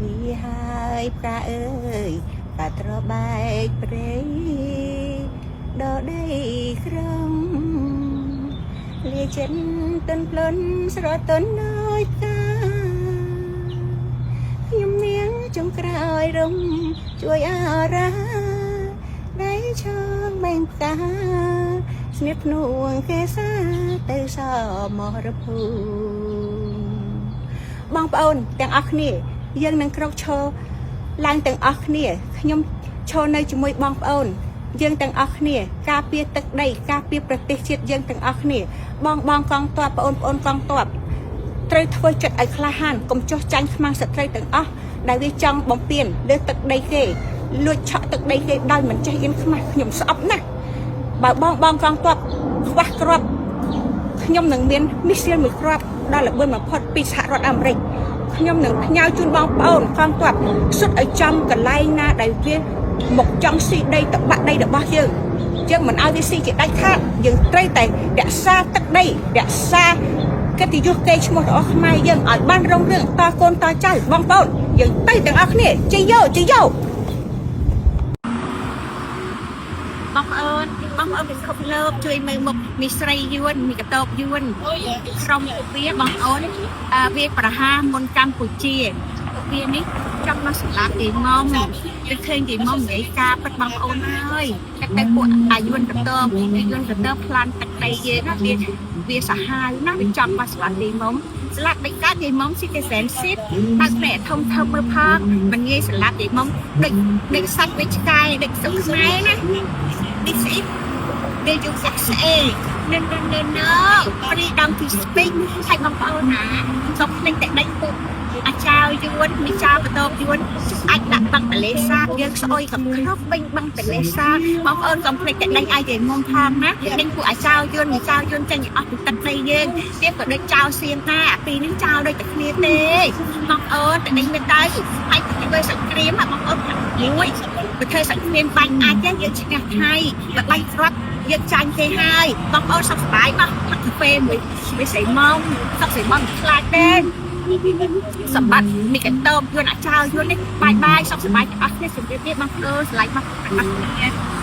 នេះហើយផ្កាអើយផ្កាត្របែកព្រៃដល់ដីក្រុងលាចិនទន់ភ្លន់ស្រទន់ដោយផ្កាខ្ញុំនាងចុងក្រោយរំជួយអារ៉ាដៃឆងបែងផ្កាស្នៀតភ្នួងគេសាទៅសមរភូមិបងប្អូនទាំងអស់គ្នាយើងនឹងក្រោកឈរឡើងទាំងអស់គ្នាខ្ញុំឈរនៅជាមួយបងប្អូនយើងទាំងអស់គ្នាការពារទឹកដីការពារប្រទេសជាតិយើងទាំងអស់គ្នាបងបងកងទ័ពបងប្អូនកងទ័ពត្រូវធ្វើចិត្តឲ្យក្លាហានកុំចុះចាញ់ខ្មាំងសត្រូវទាំងអស់ដែលវាចង់បំពេញលើទឹកដីគេលួចឆក់ទឹកដីគេដោយមិនចេះអៀនខ្មាស់ខ្ញុំស្អប់ណាស់បើបងបងកងទ័ពខ្វះគ្រាប់ខ្ញុំនឹងមានមីស៊ីលមួយគ្រាប់ដល់ល្បឿនបំផុតពីសហរដ្ឋអាមេរិកខ្ញុំនឹងផ្ញើជូនបងប្អូនកងទ័ពសុទ្ធឲ្យចំកន្លែងណាដែលវាមកចង់ស៊ីដីតបាក់ដីរបស់យើងយើងមិនឲ្យវាស៊ីជាដាច់ខាតយើងត្រូវតែរក្សាទឹកដីរក្សាកិត្តិយសកេរ្តិ៍ឈ្មោះរបស់ខ្មែរយើងឲ្យបានរុងរឿងតកូនតចៅបងប្អូនយើងទៅទាំងអស់គ្នាជ័យយោជ័យយោ បងប្អូនបងប្អូនពិភពលោកជួយមើលមុខមីស្រីយួនមីកតោបយួនក្រុមពួកវាបងប្អូនអឺវាប្រហារមុនកម្ពុជាពួកវានេះចង់មកសម្លាប់ទីមុំគឺឃើញទីមុំនិយាយការពិតបងប្អូនហើយតែទៅពួកអាយួនកតោបយួនកតោបប្លានទឹកដីយើងណាវាវាសាហាវណាស់វាចង់មកសម្លាប់ទីមុំស្លាប់បិកាទីមុំ citizenship បើកភ្នែកធំធំមើលផងមិនងាយសម្លាប់ទីមុំដូចដូចសត្វដូចឆ្កែដូចសុកខ្មែរណា This is the USA. No, no, no, no. Freedom to speak. ហើយបងប្អូនណាសូមភ្លេចតែដេញពួកអាចៅយួនមីចៅបតោបយួនអាចដាក់បឹងទលេសាបយើងស្អុយកំគ្រប់វិញបឹងទលេសាបបងប្អូនកុំភ្លេចតែដេញឲ្យគេមុំផងណាដេញពួកអាចៅយួនមីចៅយួនចេញឲ្យអស់ពីទឹកដីយើងទៀតក៏ដូចចៅសៀមដែរអាពីរនេះចៅដូចតែគ្នាទេបងប្អូនតែដេញមិនទៅហើយធ្វើសង្គ្រាមបងប្អូនមួយប្រទេសសង្គ្រាមបាញ់អាចទេយើងឈ្នះថៃបើបាញ់គ្រាប់យើងចាញ់គេហើយបងប្អូនសុខសប្បាយមកផឹកកាហ្វេមួយមួយស្រីមុំសុខស្រីមុំខ្លាចទេសម្បត្តិមីកតោបយួនអាចៅយួននេះបាយបាយសុខសប្បាយទាំងអស់គ្នាជម្រាបលាបងប្អូនស្រឡាញ់មកទាំងអស់គ្នា។